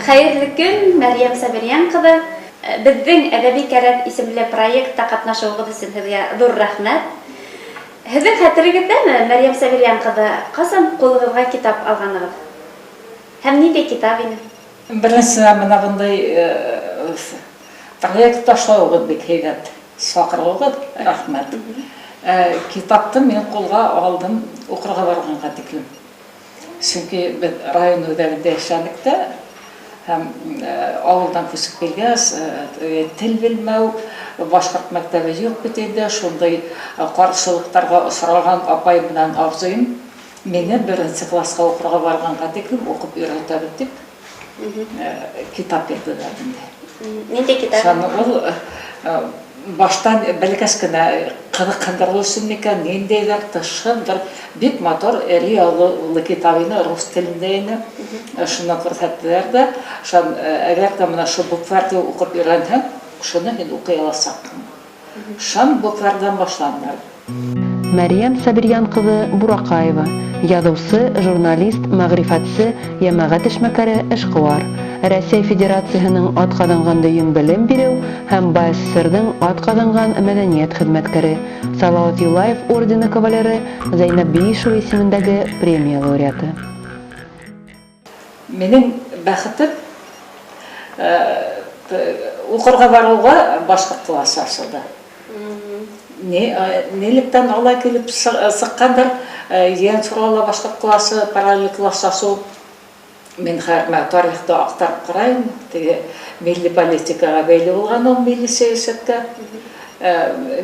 Хәйерле көн, Мәрйәм Сабирйән ҡыҙы! Беҙҙең Әҙәби кәрәҙ исемле проектта ҡатнашыуығыҙ өсөн һеҙгә ҙур рәхмәт. Һеҙҙең хәтерегеҙҙәме, Мәрйәм Сабирйән ҡыҙы, ҡасан ҡулығыҙға китап алғанығыҙ? Һәм ниндәй китап ине? Беренсенән, менә бындай проект ташлауығыҙ бик һәйбәт. Саҡырыуығыҙ, рәхмәт. Ә китапты мин ҡулға алдым уҡырға барғанға тиклем. Сөнки беҙ район үҙәгендә эшләнек тә, һәм авылдан күсеп килгәс, тел белмәү, башкорт мәктәбе юк бит инде, шундый каршылыктарга осраган апай белән абзыем мине беренче класска укырга барганга тиклем укып өйрәтәбез дип китап бирделәр инде. Нинди китап? Шуны ул баштан бәләкәс кенә кызыксындыру өчен микән, ниндәйдер тышы бер бик матур эре язулы китап ине, рус телендә ине. Шуны күрсәттеләр дә, шун әгәр дә менә шул букварьны укып өйрәнсәң, шуны һин укый аласаксың. Шан букварьдан башланды. Мәрьям Сабирьян кызы Буракаева, язучы, журналист, мәгърифәтче, йәмәгать эшмәкәре, эшкуар. Рәсәй Федерацияһенең атказанган дөйөм белем биреү һәм БАССРның атказанган мәдәният хезмәткәре, Салават Юлаев ордены кавалеры, Зәйнәб Биишева исемендәге премия лауреаты. Минең бәхетем, укырга баруга башкорт классы ачылды. Нилектән алай килеп чыккандыр, ен сорала башкорт классы, параллель класс ачу. Мин хәзер менә тарихта актарып карайм, теге милли политикага бәйле булган ул милли сәясәткә.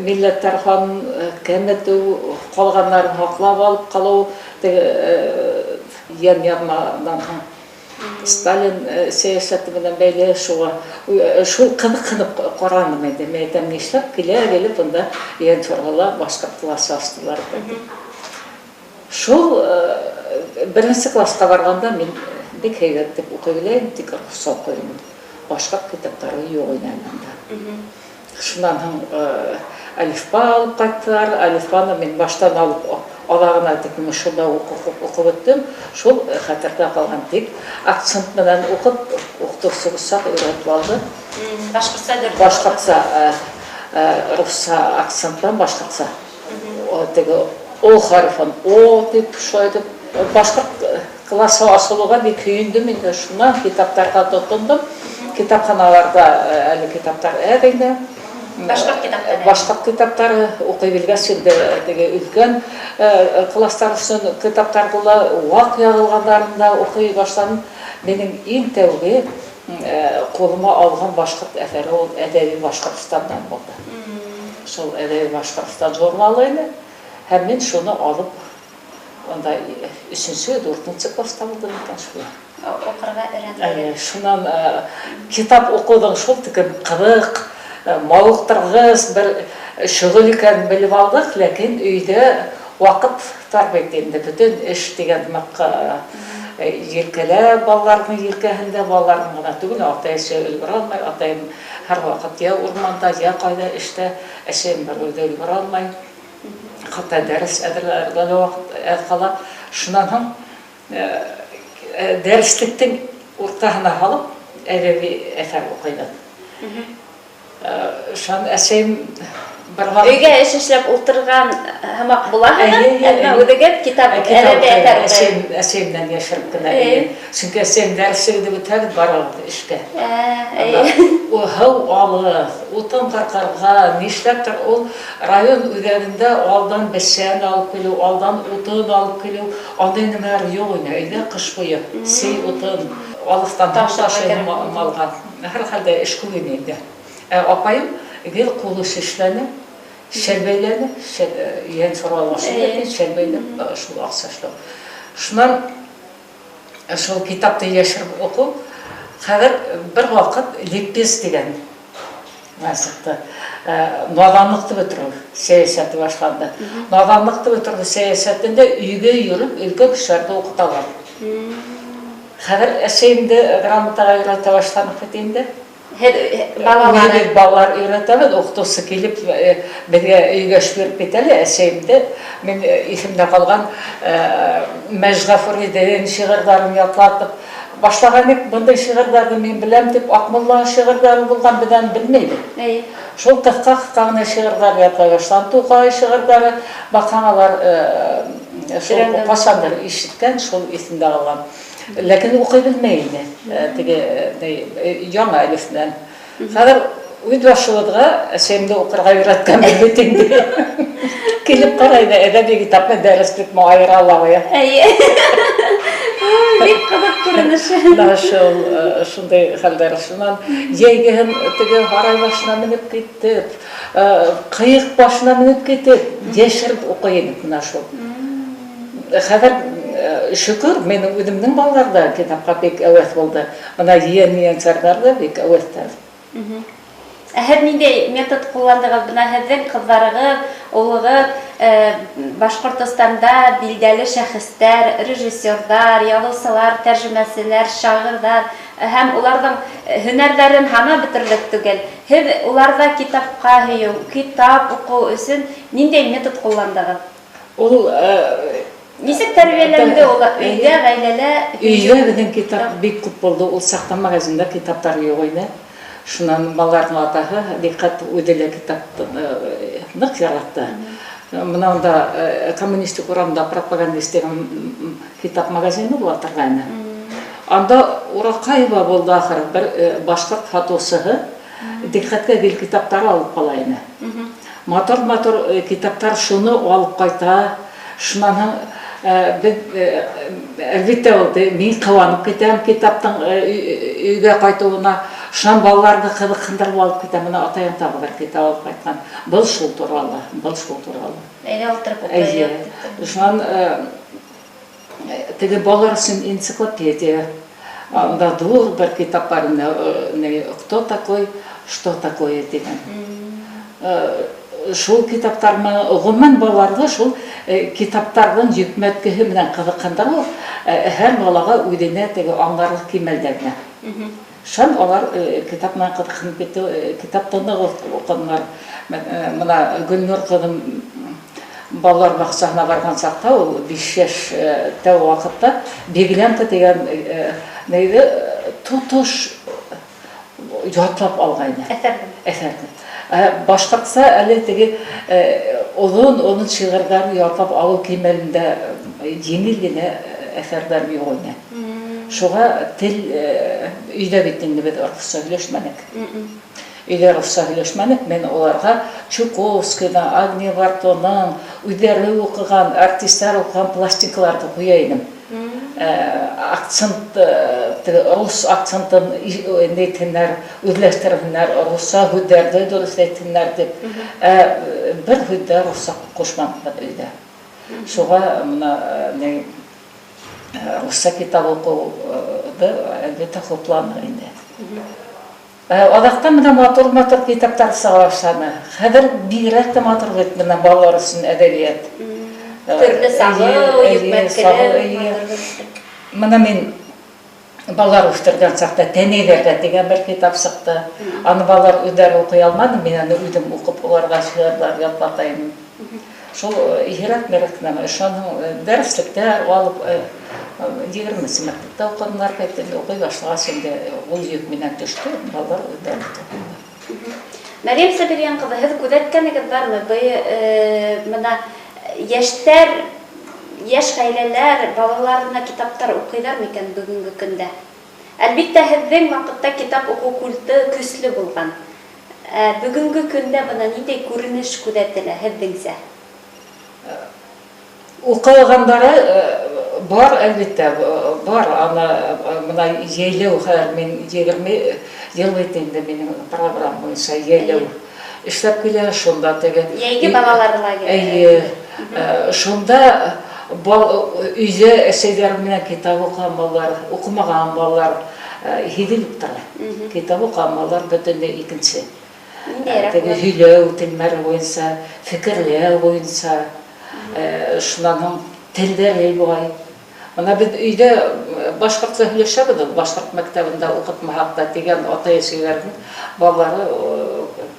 Милләтләр һанын кәметү, калганнарын һаклап алып калу, теге Йән язмадан һуң Сталин сәясәте белән бәйле шуңа шул кызыксынып карадым инде. Мин әйтәм, нишләп килә-килеп монда Янчургала башкорт классы ачтылар икән дип. Шул беренче класска барганда мин бик һәйбәт дип укый белә идем, тик русча укый идем. Башкорт китаплары юк иде әле анда. Шуннан һуң әлифба алып кайттылар. Әлифбаны мин баштан алып алагына тиклем шунда ук укып беттем. Шул хәтердә калган. Тик акцент белән укып, укытучыбыз чак өйрәтеп алды. Башкортча дөрес. Башкортча, русча акцент белән башкортча. Теге О хәрефен О дип шулай итеп башкорт Классы ачылуга бик сөендем инде. Шуннан китапларга тотындым. Китапханаларда әле китаплар әз инде. Башкорт китаплары. Башкорт китаплары укый белгәч инде теге өлкән класслар өчен китаплар була, вак язылганнарын да укый башладым. Минем иң тәүге кулыма алган башкорт әсәре ул Әдәби Башкортстаннан булды. Шул Әдәби Башкортстан журналы иде. Һәм мин шуны алып Анда өченче, дүртенче класста булдым икән шулай. Укырга өйрәндегез. Әйе, шуннан китап укуның шул тиклем кызык, мавыктыргыч бер шөгыль икәнен белеп алдык, ләкин өйдә вакыт тар бит инде, бөтен эш дигән җилкәдә, балаларның җилкәһендә, балаларның гына түгел, ата-әчә өлгерә алмый, атаем һәрвакыт я урманда, я кайда эштә, әчәем бер үзе өлгерә алмый. Хәтта дәрес әзерләргә дә вакыт әз кала. Шуннан соң дәреслектең уртаһына һалып әдәби әсәр укыйбыз. Шуннан әсәем бер вакыт. Өйгә эш эшләп утырган һымак булаһыгыз, әмма үзегез китап, әдәби әсәр укыйсыз. Әсәемнән яшереп кенә. Чөнки әсәем дәресе дип үтә бит, барабыз эшкә. Һау алып, утын кыркырга, нишләптер ул Район үзәгендә алдан бесән алып килү, алдан утын алып килү, андый нәмәләр юк иде. Өйдә кыш буе сей утын, алыстан һау ташыйм малга. Һәрхәлдә эш күп иде инде. Ә апаем гел кул эше эшләде, шәл бәйләде, йән сорау алган шәл бәйләп, шул акча эшләү. Шуннан шул китапны яшереп уку, хәзер бервакыт ликбез дигән чыкты. Наданлыкны бетерү сәясәте башланды. Наданлыкны бетерү сәясәтендә өйгә йөреп өлкән кешеләрне укыталар. Хәзер әсәй инде грамотага өйрәтә башладык бит инде. Һеҙ балалар. Үзебез балалар өйрәтәбез, укытучы килеп безгә өйгә эш биреп китә әле, әсәемде мин исемдә калган Мәҗгафур Идеен шигырьләрен ятлатып, Башлаган идек, мондый шигырьләрне мин беләм дип, Акмулла шигырьләре булган, без аны белмәйбез. Әйе. Шул кыска-кыска гына шигырьләр яза башлады. Тукай шигырьләре, баксаң, алар шул Өйрәнгән. кайчандыр ишеткән, шул исендә калган. Ләкин укый белмәй иде. Теге яңа әлиф белән. Хәзер үз башыбызга әчәемне укырга өйрәткәнбез бит инде. Килеп карай да, әдәби китапны дәреслекме аера ала. Әйе. Бик кызык күренеш. Менә шул шундый хәлләр. Шуннан җәйгеһен теге һарай башына менеп китеп, кыек башына менеп китеп, яшереп укый идек менә шул. Хәзер шөкер, минем үземнең балалар да китапка бик әвәс булды. Менә җиян-җиянчарлар да бик әвәстәр. Ә һеҙ ниндәй метод ҡулландығыҙ? Бына һеҙҙең ҡыҙҙарығыҙ, улығыҙ Башҡортостанда билдәле шәхестәр, режиссерҙар, яҙыусылар, тәржемәселәр, шағирҙар һәм уларҙың һөнәрҙәрен һанап бөтөрлөк түгел. Һеҙ уларҙа китапҡа һөйөү, китап уҡыу өсөн ниндәй метод ҡулландығыҙ? Ул Нисек тәрбиәләнде ул өйҙә, ғаиләлә? Өйҙә беҙҙең китап бик күп булды. Ул саҡта магазинда китаптар юҡ ине. Шунан балаларҙың атаһы Диҡҡәт үҙе лә китап ныҡ яратты. Мына унда Коммунистик урамда Пропагандист тигән китап магазины була торғайны. Анда Уракаева булды ахыры, бер башҡорт һатыусыһы Диҡҡәткә гел китаптар алып ҡала ине. Матур-матур китаптар шуны алып ҡайта. Шунан һуң беҙ, әлбиттә, ул мин ҡыуанып китәм китаптың өйгә ҡайтыуына. Шунан балаларҙы ҡыҙыҡһындырып алып китәм. Бына атайың тағы бер китап алып ҡайтҡан. Был шул турала, был шул турала. Әйҙә ултырып уҡыйыҡ. Эйе. Шунан теге балалар өсөн энциклопедия. Анда ҙур бер китап бар ине, «Кто такой, что такое» тигән. Шул китаптарны, ғөмүмән, балаларҙы шул китаптарҙың йөкмәткеһе менән ҡыҙыҡһындырыу, һәр балаға үҙенә теге аңларлыҡ кимәлдә генә. Шунан алар китап менән ҡыҙыҡһынып китте, китапты ныҡ уҡынылар. Бына Гөлнур ҡыҙым балалар баҡсаһына барған саҡта, ул 5 йәш тәү ваҡытта Беглянка тигән нейҙе тотош ятлап алғайны. Әҫәрҙе. Әҫәрҙе. Ә башҡортса әле теге оҙон-оҙон шиғырҙарҙы ятлап алыу кимәлендә еңел генә әҫәрҙәр юҡ ине. Шуға тел өйҙә бит инде беҙ русса һөйләшмәнек. Өйҙә русса һөйләшмәнек, мин уларға Чуковскийҙың, Агния Бартоның үҙҙәре уҡыған, артистар уҡыған пластинкаларҙы ҡуя инем. Акцент, теге рус акцентын әйтһеннәр, үҙләштерһеннәр, русса һүҙҙәрҙе дөрөҫ әйтһеннәр тип. Ә бер һүҙ ҙә русса ҡушманыҡ беҙ өйҙә. Шуға бына ни русса китап уҡыуҙы әлбиттә хупланыҡ инде. Аҙаҡтан менә матур-матур китаптар сыға башланы. Хәҙер бигерәк тә матур бит менә балалар өсөн әҙәбиәт. Төрлө сағыу, йөкмәткеле. Мына мин балалар үҫтергән саҡта Тәнәйҙәрҙә тигән бер китап сыҡты. Аны балалар үҙҙәре уҡый алманы, мин аны үҙем уҡып уларға шиғырҙар ятлата инем. Шул һирәк-мирәк кенә шуның дәреслектәр алып 20-нсе мәктәптә уҡынылар бит инде, уҡый башлағас инде ул йөк минән төштө, балалар үҙҙәре уҡынылар. Мәрйәм Сабирйән ҡыҙы, һеҙ күҙәткәнегеҙ бармы? Бына йәштәр, йәш ғаиләләр балаларына китаптар уҡыйҙар микән бөгөнгө көндә? Әлбиттә, һеҙҙең ваҡытта китап уҡыу культы көслө булған. Ә бөгөнгө көндә бына ниндәй күренеш күҙәтелә һеҙҙеңсә? Уҡығандары бар, әлбиттә, бар. Аны бына йәйләү хәҙер мин 20 йыл бит инде минең программа буйынса йәйләү эшләп килә, шунда теге Йәйге балалар лагеры. Эйе, шунда өйҙә әсәйҙәре менән китап уҡыған балалар, уҡымаған балалар һиҙелеп тора. Китап уҡыған балалар бөтөнләй икенсе. Ниндәйерәк? Теге һөйләү телмәре буйынса, фекерләү буйынса, шунан һуң телдәре бай. Бына беҙ өйҙә башҡортса һөйләшәбеҙ ул, башҡорт мәктәбендә уҡытмаһаҡ та тигән атай-әсәйҙәрҙең балалары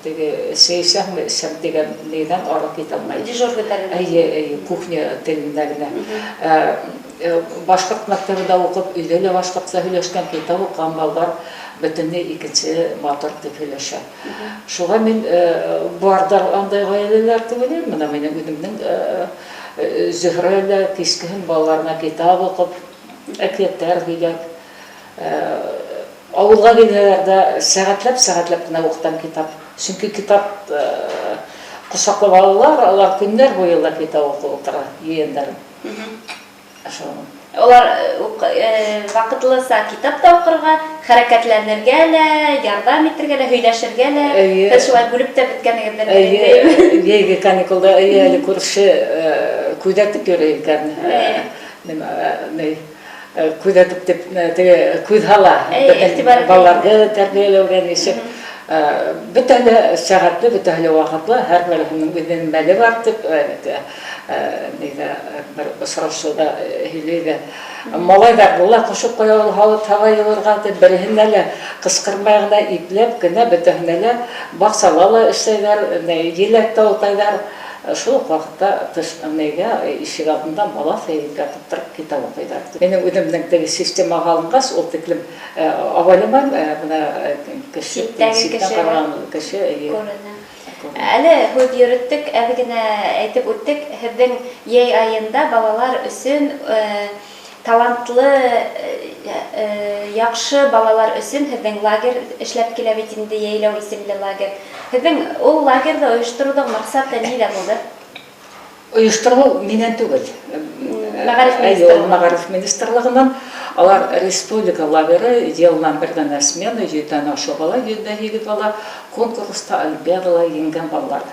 теге сәй эсәһеңме, эсәм тигән нейҙән ары китә алмай. Дежурный тәрбиә. Эйе, эйе, кухня телендә генә. Башҡорт мәктәбендә уҡып, өйҙә лә башҡортса һөйләшкән, китап уҡыған балалар бөтөнләй икенсе матур итеп һөйләшә. Шуға мин барҙыр андай ғаиләләр дип уйлайым. Бына минең үҙемдең Зөһрә лә кискеһен балаларына китап уҡып, әкиәттәр һөйләп, авылға килһәләр дә сәгатьләп-сәгатьләп кенә укытам китап. Чөнки китап ҡосаҡлап алалар, алар көннәр буе ла китап уҡып ултыра, ейәндәрем. Улар ваҡытлыса китап та уҡырға, хәрәкәтләнергә лә, ярҙам итергә лә, һөйләшергә лә. Әйе. Һеҙ шулай бүлеп тә бөткәнегеҙҙер. Әйе, йәйге каникулда, әйе, әле күрше күҙәтеп йөрөй икән. Ни, күҙәтеп дип, теге күҙ һала. Беҙҙең балаларҙы тәрбиәләүгә ничек. Бөтәһе лә сәғәтле, бөтәһе лә ваҡытлы, һәрбереһенең үҙенең мәле бар дип, Нигә бер осрашыуда һөйли ҙә. Малайҙарҙы ла ҡушып ҡуя ул һауыт-һаба йыуырға дип, береһенә лә ҡысҡырмай ғына, ипләп кенә бөтәһенә лә баҡсала ла эшләйҙәр, еләк тә утайҙар. Шул уҡ ваҡытта тыш нигә ишек алдында балаҫ йәйелгә тоттороп китап уҡыйҙар. Минең үҙемдең теге системаға алынғас, ул тиклем абайламайым, ә бына кеше, Читтәге читтән ҡараған кеше, эйе. Күренә. Әле һүҙ йөрөттөк, әҙ генә әйтеп үттек, һеҙҙең йәй айында балалар өсөн талантлы, яҡшы балалар өсөн һеҙҙең лагерь эшләп килә бит инде, Йәйләү исемле лагерь. Һеҙҙең ул лагерҙы оёштороуҙың маҡсаты ниҙә булды? Оештырылу минән түгел. Мәгариф Әйе, ул мәгариф министрлыгыннан. Алар республика лагеры, елына бер генә смена, йөздән ашык бала, 108 бала конкурста, олимпиадала еңгән балалар.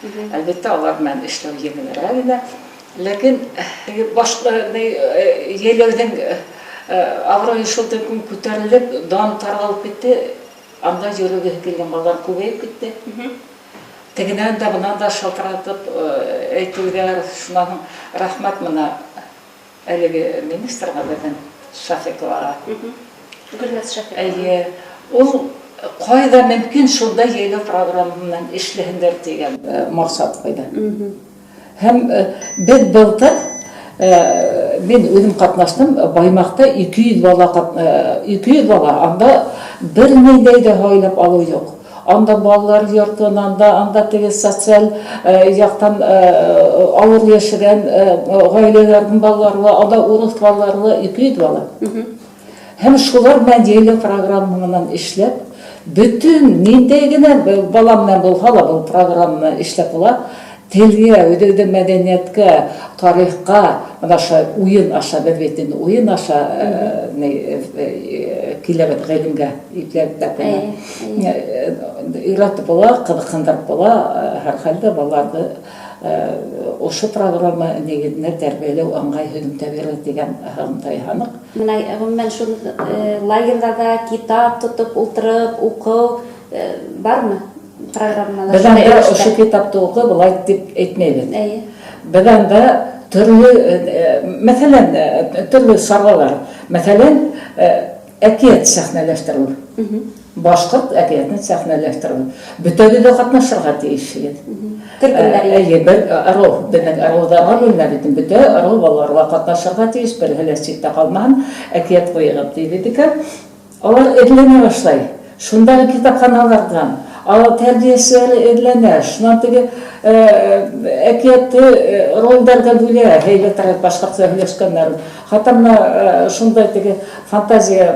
Әлбәттә, алар белән эшләү җиңелрәк иде. Ләкин башка җәйләүнең абруе шул тиклем күтәрелеп, дан таралып китте, анда йөрегесе килгән балалар күбәеп китте. Тегенән дә, монан да шалтыратып әйтүләр, шуннан соң рәхмәт менә әлеге министрга безнең Шафиковага. Гөлназ Шафикова. Әйе, ул кайда мөмкин, шунда җәйләү программа белән эшләһеннәр дигән максат куйды. Һәм без былтыр, мин үзем катнаштым, Баймакта 200 бала, 200 бала, анда берниндәй дә һайлап алу юк. Анда балалар йортыннан да, анда теге социаль яктан авыр яшәгән гаиләләрнең балалары, анда урыс балалары, 200 бала. Һәм шулар белән җәйләү программа менән эшләп, бөтен ниндәй генә бала белән булһа ла был программа менән эшләп була, телгә, үҙебеҙҙең мәдәниәткә, тарихка, менә шулай уен аша, беҙ бит инде уен аша киләбеҙ ғилемгә, ипләп кенә өйрәтеп була, ҡыҙыҡһындырып була, һәр хәлдә балаларҙы ошо программа нигеҙендә тәрбиәләү ыңғай һөҙөмтә бирер тигән һығымта яһаныҡ. Менә гомумән шул лагерҙарҙа китап тотоп ултырып уҡыу бармы программала? Беҙ анда ошо китапты уҡы былай тип әйтмәйбеҙ. Әйе. Беҙ анда төрлө, мәҫәлән, төрлө саралар, мәҫәлән, әкиәт сәхнәләштереү. Башҡорт әкиәтен сәхнәләштереү. Бөтәбеҙ ҙә ҡатнашырға тейешбеҙ. Төркөмдәр. Әйе, бер ырыу, беҙҙең ырыуҙарға бүленә бит. Бөтә ырыу балалар ла ҡатнашырға тейеш, береһе лә ситтә ҡалмаһын. Әкиәт ҡуйығыҙ тибеҙ икән. Алар эҙләнә башлай. Шундағы китапханаларҙан, алар тәрбиәселәре эҙләнә, шунан теге әкиәтте ролдәргә бүлә, һәйбәтерәк башҡортса һөйләшкәндәрен. Хатта менә шундай теге фантазия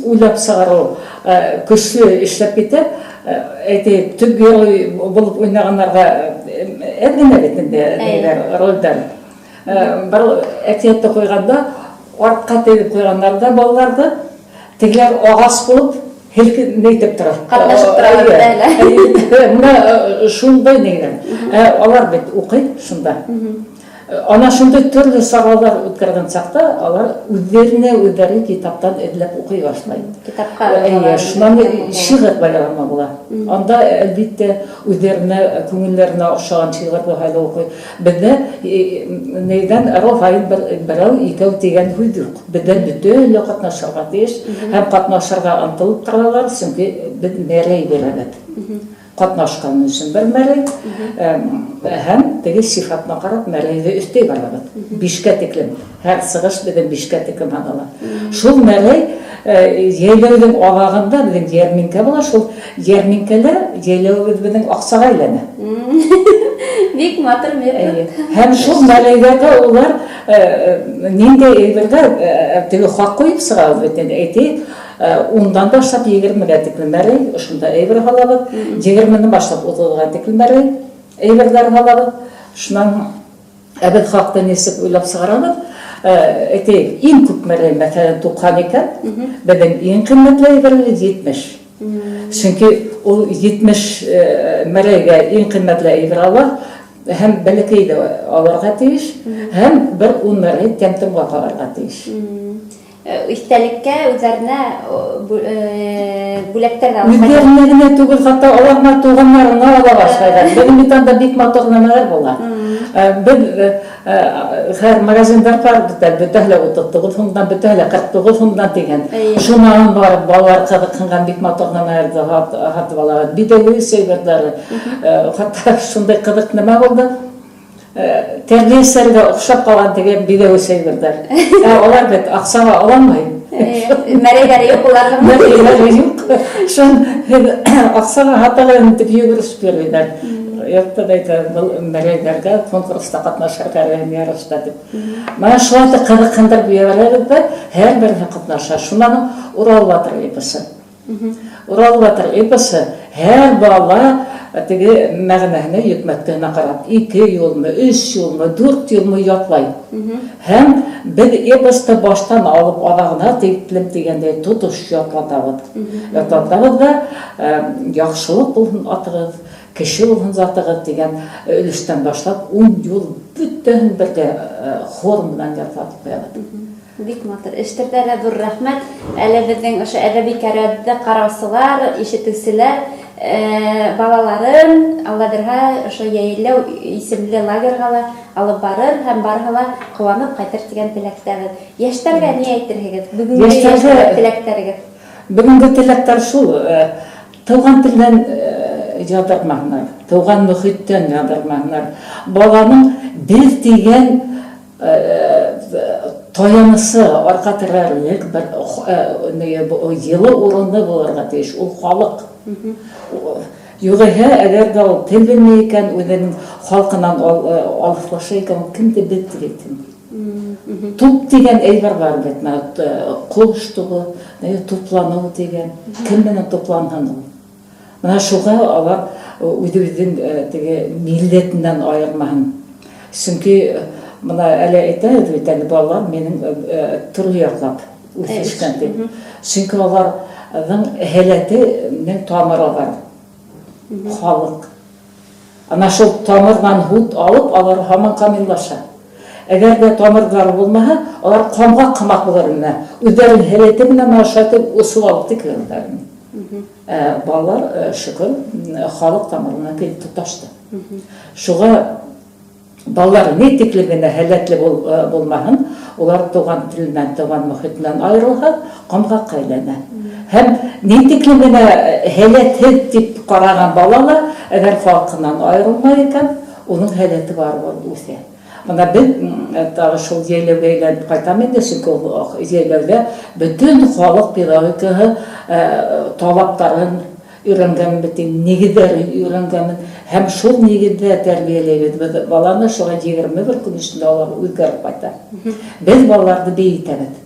уйлап сығарыу көслө эшләп китә. Әйтәйек, төп герой булып уйнағаннарға әҙ генә бит инде ниләр, рольдәр. Бер әкиәтте ҡуйғанда артҡа тегеп ҡуйғаннар да балаларҙы, тегеләр ағас булып һелкенәйтеп тора. Ҡатнашып торалар әле. Менә шундай ниләр. Ә алар бит укый шунда. Ана шундый төрле саралар үткәргән чакта алар үзләренә үзләре китаптан эзләп укый башлый. Китапка. Әйе, шуннан шигырь байрамы була. Анда, әлбиттә, үзләренә, күңелләренә охшаган шигырь булһа да укый. Бездә нидән ыру һаен бер берәү, икәү дигән һүз юк. Бездә бөтенләй катнашырга тиеш һәм катнашырга омтылып торалар, чөнки без мәрәй бирәбез. Катнашкан өчен бер мәрәй һәм теге сифатына карап мәрәйне өстәй барабыз. Бишкә тиклем. Һәр чыгыш безнең бишкә тиклем һанала. Шул мәрәй җәйләүнең азагында безнең ярминкә була, шул ярминкәдә җәйләвебез безнең акчага әйләнә. Бик матур метод. Һәм шул мәрәйләргә улар нинди әйбергә теге хак куеп чыгабыз бит инде. Әйтик, Ундан башлап егермегә тиклем мәрәй, ошонда әйбер һалабыз. Егерменнән башлап утызга тиклем мәрәй әйберләр һалабыз. Шуннан ә без хакта ничек уйлап чыгарабыз? Әйтәйек, иң күп мәрәй, мәсәлән, 90 икән, безнең иң кыйммәтле әйбер 70. Чөнки ул 70 мәрәйгә иң кыйммәтле әйбер ала һәм бәләкәй дә алырга тиеш, һәм бер ун мәрәй тәм-томга калырга тиеш. Истәлеккә үзләренә бүләктәр дә алып кайталар. Үзләренә генә түгел, хәтта алар менә туганнарына ала башлыйлар. Безнең бит анда бик матур нәмәләр була. Без хәзер магазиннар бар бит әле, бөтәһе лә 39 сумнан, бөтәһе лә 49 сумнан дигән. Шуннан барып балалар кызыксынган бик матур нәмәләр сатып алалар. Бизәү әйберләре. Хәтта шундый кызык нәмә булды. Тәрбиячеләргә охшап калган теге бигәвеш әйберләр. Ә алар бит акчага ала алмый. Мәрәйләре юк уларның. Мәрәйләре юк. Шун акчага һаталар дип йөгерешеп йөриләр. Юк дип әйтә, был мәрәйләргә конкурста катнашырга ярышта дип. Менә шулай итеп кызыксындырып җибәрәбез дә, һәрберсе катнаша. Шуннан Урал батыр эпосы. Урал батыр эпосы һәр бала теге мәгънәһенә йөкмәткәненә карап ике юлмы, өч юлмы, дүрт юлмы ятлай. Һәм без эпосты баштан алып аҙағына тиклем дигәндәй тотош ятлатабыҙ. Ятлатабыҙ да, яҡшылыҡ булһын атығыҙ, кеше булһын затығыҙ дигән өлөштән башлап ун юл бөтәһен бергә хор менән ятлатып ҡуябыҙ. Бик матур. Эштәрҙә лә ҙур рәхмәт. Әле беҙҙең ошо әҙәби кәрәҙҙе ҡараусылар, ишетеүселәр балаларын, Алла бирһә, ошо Йәйләү исемле лагерға ла алып барыр һәм барыһы ла ҡыуанып ҡайтыр тигән теләктәбеҙ. Йәштәргә ни әйтерһегеҙ? Бөгөнгө йәштәргә теләктәрегеҙ? Бөгөнгө теләктәр шул, туған телдән яҙҙырмаһындар, туған мөхиттән яҙҙырмаһындар. Баланың беҙ тигән Таянысы, арка терәрлек бер йылы урыны булырга тиеш, ул халык. Югыйһә, әгәр дә ул тел белми икән, үзенең халкыннан алыслаша икән, ул кемде без дип әйтсен? Туп дигән әйбер бар бит, менә кош тубы, туплану дигән. Кем белән тупланган ул? Менә шуга алар үзебезнең теге милләтеннән аермаһын. Чөнки менә әле әйтәбез бит әле балалар минем төрле яклап үсешкән дип. Чөнки аларның һәләтенең тамыры бар. Халык. Ана шул тамырдан һут алып, алар һаман камиллаша. Әгәр дә тамырлары булмаһа, алар комгак кымак булыр менә. Үзләренең һәләте белән менә шулай итеп үсеп алып тикләр. Ә балалар, шөкер, халык тамырына килеп тоташты. Шуга балалар ни тиклем генә һәләтле булмаһын, улар туган теленнән, туган мохитеннән аерылһа, комгакка әйләнә. Һәм ни тиклем генә һәләтһез дип караган бала ла, әгәр халкыннан аерылмай икән, уның һәләте барыбер үсә. Менә без тагы шул җәйләүгә әйләнеп кайтам инде, чөнки ул җәйләүдә бөтен халык педагогикаһы талапларын өйрәнгәнмен бит инде, нигезләрен өйрәнгәнмен һәм шул нигездә тәрбияләйбез без баланы, шуңа 21 көн эчендә алар үзгәреп кайта. Без балаларны биетәбез.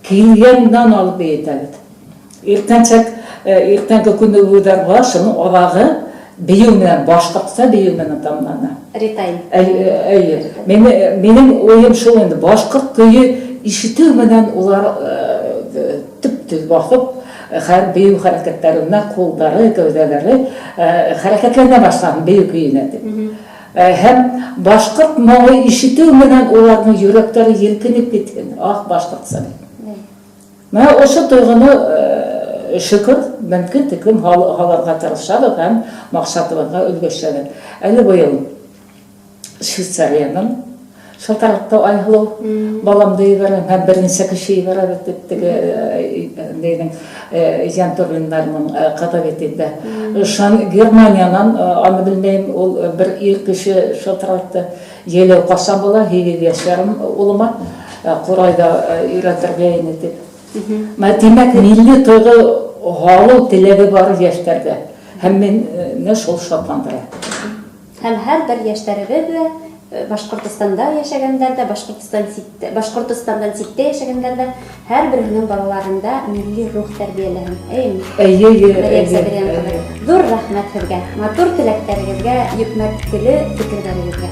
Килгәннән алып биетәбез. Иртәнчәк, иртәнге күнегүләр була, шуның азагы бию белән, башкортча бию белән тәмамлана. Ретайм. Әйе. Минем уем шул инде, башкорт көе ишетү белән улар төп-төз басып, хәр бию хәрәкәтләренә куллары, гәүдәләре хәрәкәтләнә башлады бию көенә дип. Һәм башкорт моңы ишетү белән уларның йөрәкләре елкенеп киткән. Ах, башкортча дип. Менә ошо тойгыны, шөкер, мөмкин тиклем һалырга тырышабыз һәм максатыбызга өлгәшәбез. Әле быел Швейцариянең, Шылтыратты Айһылыу, баламды ебәрәм һәм бернисә кеше ебәрәбеҙ дип теге нейҙең Янтурлиннарның ҡыҙы бит инде. Шан Германиянан, аны белмәйем, ул бер ир кеше шылтыратты. Йәйләү ҡасан була, 8 йәш ярым улыма, ҡурайҙа өйрәтергә ине дип. Димәк, милли тойғо һалыу теләге бар йәштәрҙә. Һәм мине шул шатландыра. Һәм һәрбер йәштәребеҙ ҙә, Башҡортостанда йәшәгәндәр ҙә, Башҡортостан ситтә, Башҡортостандан ситтә йәшәгәндәр ҙә, һәрбереһенең балаларында милли рух тәрбиәләһен. Эйеме? Эйе, эйе, Мәрйәм эйе, Сабирйән ҡыҙы. Эйе. Ҙур рәхмәт һеҙгә, матур теләктәрегеҙгә, йөкмәткеле фекерҙәрегеҙгә.